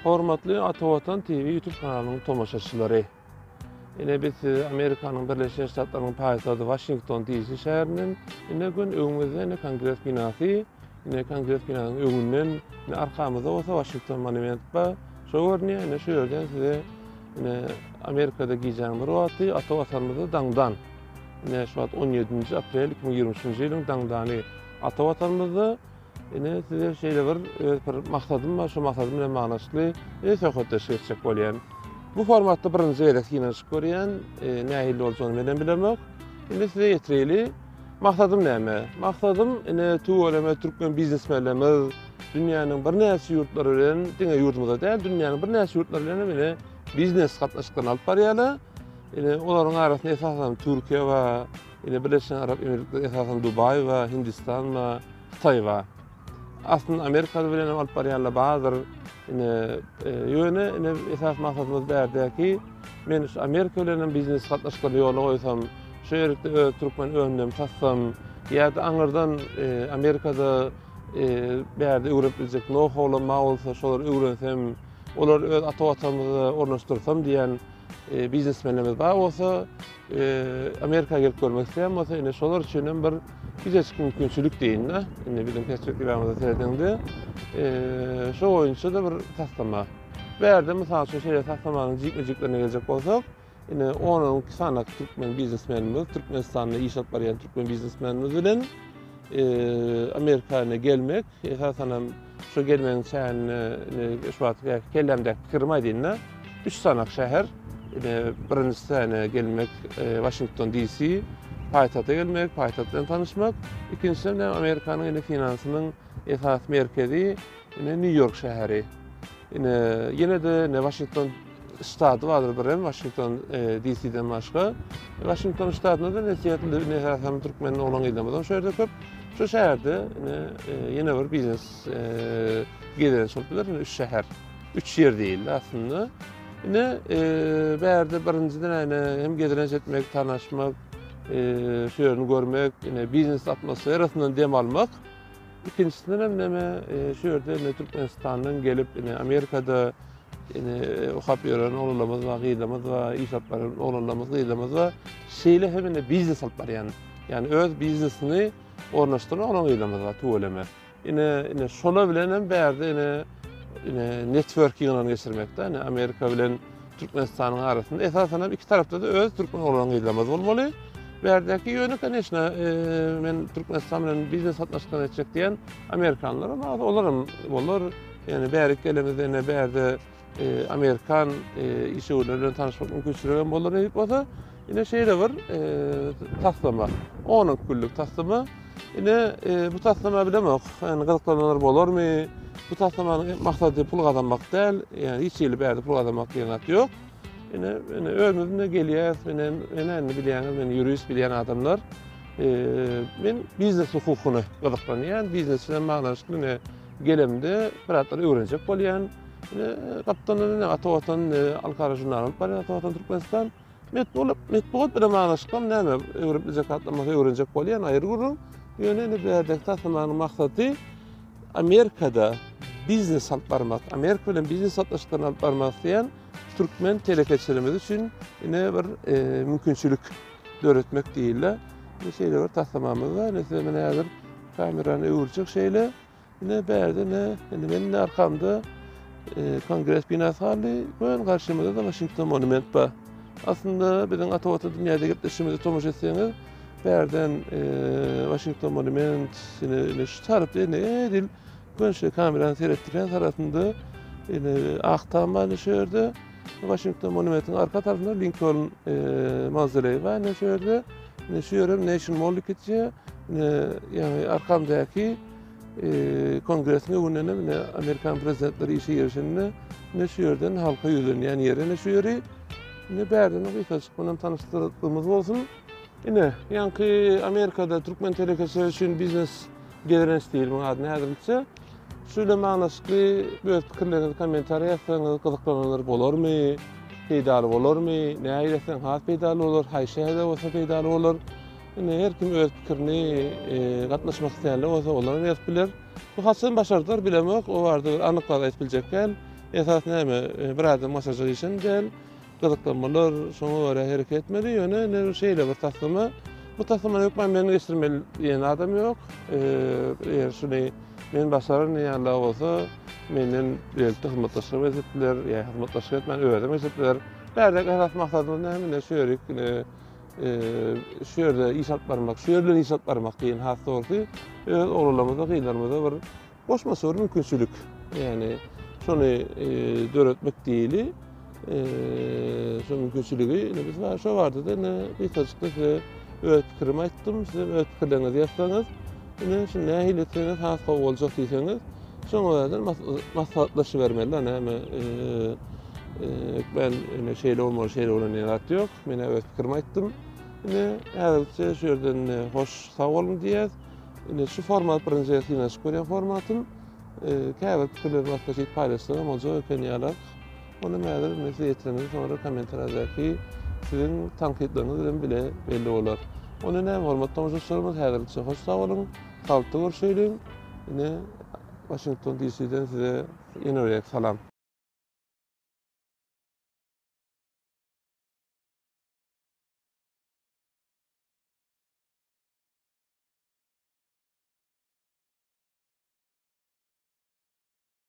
Hormatly Ata Watan TV YouTube kanalynyň tomaşaçylary. Ine biz sizi Amerikanyň Birleşen Ştatlarynyň paýtagty Waşington DC şäherinden ine gün öňümizde ine Kongres binasy, ine Kongres binasynyň öňünden ine arkamyzda bolsa Waşington monument bar. Şo görünýär, ine şu ýerden size ine Amerikada gijäniň bir wagty Ata Watanymyzda daňdan. Ine şu wagt 17-nji aprel 2023-nji ýylyň daňdany Ata Watanymyzda Ine size şeýle bir öz bir maksadym bar, şu maksadym bilen baglanyşykly ine söhbetdeşlik etjek bolýan. Bu formatda birinji gezek synanyşyp görýän, e, nähili boljagyny menem bilemok. Indi size ýetireýli. Maksadym näme? Maksadym ine tüweleme türkmen biznesmenlerimiz dünýäniň birnäçe ýurtlary bilen, diňe ýurdumyzda däl, dünýäniň birnäçe ýurtlary bilen hem ine biznes gatnaşyklaryny alyp barýarlar. Ine olaryň arasynda esasan Türkiýe bar, Ine Birleşen Arap Emirlikleri esasan Dubaý we Hindistan we Hytaý bar. Aslynda Amerika bilen hem alyp barýanlar bardyr. Ine e, ýöne ine esas maksadymyz bärdäki men şu Amerika bilen hem biznes gatnaşyklaryny ýola goýsam, şu ýerlikde öz türkmen önümlerimi satsam ýa-da aňyrdan e, Amerikada e, bärde öwrenip biljek nou-howlam bar bolsa şolary öwrensem, olary öz ata watanymyza ornaşdyrsam diýen e, biznesmenlerimiz bar bolsa, Amerika gelip görmek isleýän bolsa, ine şolar üçin hem bir kiçeçik mümkinçilik diýin-de, indi biziň perspektiwamyza seredeňde, şo boýunça-da bir taslama. Bu ýerde mysal üçin şeýle taslamanyň jikme-jiklerine geljek bolsak, ine on-on iki sany türkmen biznesmenimiz, Türkmenistanda iş alyp barýan türkmen biznesmenimiz bilen Amerika ine gelmek, Esasan hem şu gelmegiň çäginde indi şu wagt kellämdäki pikirimi aýdýyn-da, üç sanak şäher, indi birinjisi ine gelmek Waşington DC, paýtagta gelmek, paýtagt bilen tanyşmak. Ikinjisi hem Amerikanyň indi finansynyň esasy merkezi ine Nýu-Ýork şäheri. Ine ýene-de ine Waşington ştaty bardyr bir hem Waşington DC-den başga. Waşington ştatynda da ine Seattle ine esasan türkmen oglan gyzlarymyz hem şu ýerde köp. Şu şäherde ine ýene bir biznes gezelenç bolup biler. Ine üç şäher, üç ýer diýildi aslynda. Ine bärde birinjiden ine hem gezelenç etmek, tanaşmak, şu ýerini görmek, ine biznes atmosferasyndan dem almak. Ikinjisinden hem neme şu ýerde ine Türkmenistandan gelip ine Amerikada ine okap ýören oglanlarymyz bar, gyzlarymyz bar, iş alyp barýan oglanlarymyz, gyzlarymyz bar. Şeýle hem ine biznes alyp barýan, ýagny öz biznesini ornaşdyran oglan gyzlarymyz bar tüweleme. Ine ine şolar bilen hem bärde ine ine network ýygnagyny geçirmekde ine Amerika bilen Türkmenistanyň arasynda esasan hem iki tarapda-da öz türkmen oglan gyzlarymyz bolmaly. Bärdäki ýöne koneçna men Türkmenistan bilen biznes gatnaşyklaryny etjek diýen amerikanlar hem az, olar hem bolar. Ýani bärik gelemizde ine bärde amerikan işewürleri bilen tanyşmak mümkinçiligi hem bolar nesip bolsa. Ine şeýle bir taslama. 10 günlük taslama. Ine bu taslama bilemok. Ýani gyzyklananlar bolarmy? Bu taslamanyň maksady pul gazanmak däl. Ýani hiç hili bärde pul gazanmak diýen zat ýok. Ine, ine özümiz ine gelýäs. Ine, ine indi bilýäňiz, men ýurist bilýän adamlar. Men biznes hukukyny gyzyklanýan, biznes bilen baglanyşykly ine gelemde bir zatlar öwrenjek bolýan. Ine gapdaldan ine Ata Watan ine halkara žurnaly alyp barýan Ata Watan Türkmenistan. Metbugat, metbugat bilen baglanyşykly näme öwrenip biljek zatlar bolsa öwrenjek bolýan aýry gürrüň. Ýöne indi bu ýerdäki taslamanyň maksady Amerikada biznes alyp barmak, Amerika bilen biznes gatnaşyklaryny alyp barmak isleýän türkmen telekeçilerimiz üçin ine bir e, mümkinçilik döretmek diýildi. Ine şeýle bir taslamamyz bar. Ine size men häzir kamerany öwürjek şeýle. Ine bärde ne, indi meniň arkamda e, kongres binasy galdy. Gön garşymyzda da Washington monument bar. Aslynda biziň Ata Watan dünýäde gepleşigimize tomaşa etseňiz, bärden e, Washington monument, ine, ine şu tarapda ine edil gön şu kamerany seretdirýän tarapynda ine Ak Tam bar ine şu ýerde. Washington monumentiň arka tarapynda Lincoln e, mawzoleýi bar ine şu ýerde. Ine şu ýerem Nation Mall gitýär. Ine ýagny arkamdaky Kongresiň öňünden hem ine Amerikan prezidentleri işe girişende ine şu ýerden halka ýüzlenýän ýeri ine şu ýeri. Ine bärden gysgajyk bilen tanyşdyrylmyz bolsun. Ine, ýaňky Amerikada türkmen telekeçileri üçin biznes gezelenç diýilmiň adyny häzirlikçe. Şu bilen baglanyşykly öz pikirleriňizi kommentariýa ýazsaňyz gyzyklananlar bolarmy? Peýdaly bolarmy? Nähili etseň has peýdaly bolar? Haýsy şäherde bolsa peýdaly bolar? Indi her kim öz pikirini gatnaşmak isleýänler bolsa olar hem ýazyp biler. Bu haçan başardylar bilemok, o barada bir anyk zat aýdyp biljek däl. Esasy näme, bir adam başarjak işem däl. Gyzyklanmalar şoňa görä hereket etmeli. Ýöne ine şeýle bir taslama. Bu taslamany hökman men geçirmeli diýen adam ýok. Eger şuny men başararyn diýýänler bolsa, menden bilelikde hyzmatdaşlyk edip biler, ýa hyzmatdaşlyk etmän özem edip biler. Bärdäki esasy maksadymyz näme? Ine şu ýerik ine şu ýerde iş alyp barmak, şu ýer bilen iş alyp barmak diýen has dogrusy öz oglanlarymyza, gyzlarymyza bir Goşmaça bir mümkinçilik, ýagny şony döretmek diýeli, şo mümkinçiligi indi biz şo barada-da indi gysgajykda size öz pikirimi aýtdym, siz hem öz pikirleriňizi ýazsaňyz, indi şuny nähili etseňiz has gowy boljak diýseňiz, şoňa görä-de maslahatlaşybermeli, näme hökmän indi şeýle bolmaly, şeýle bolmaly diýen zat ýok. Men-ä öz pikirimi aýtdym. Indi häzirlikçe şu ýerden hoş sag boluň diýýäs. Indi şu format birinji gezek synanyşyp görýän formatym. Käbir pikirleri başga şeýdip paýlaşsagam boljak eken ýalak. Ony häzir indi size ýetiremden soňra kommentariýadaky siziň tankytlaryňyz bilen bile belli bolar. Onda näme hormatly tomaşaçylarymyz häzirlikçe hoş sag boluň. Saglykda görüşeýliň. Ine Waşington DC-den size ýene bir gezek salam.